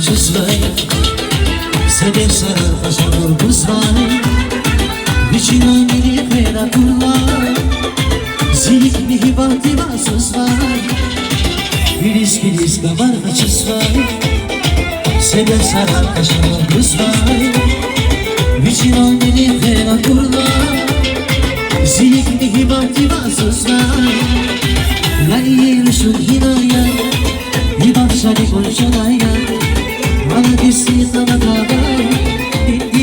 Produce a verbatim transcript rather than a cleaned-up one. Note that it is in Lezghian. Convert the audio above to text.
Сузвай, седер сарар къашагъур гузвай, вичин амини хвена курла, зи йикъни гьибатдивай сузвай, илис-килис гавар къачузвай, седер сарар къашагъур гузвай, вичин амини хвена курла, зи йикъни гьибатдивай сузвай.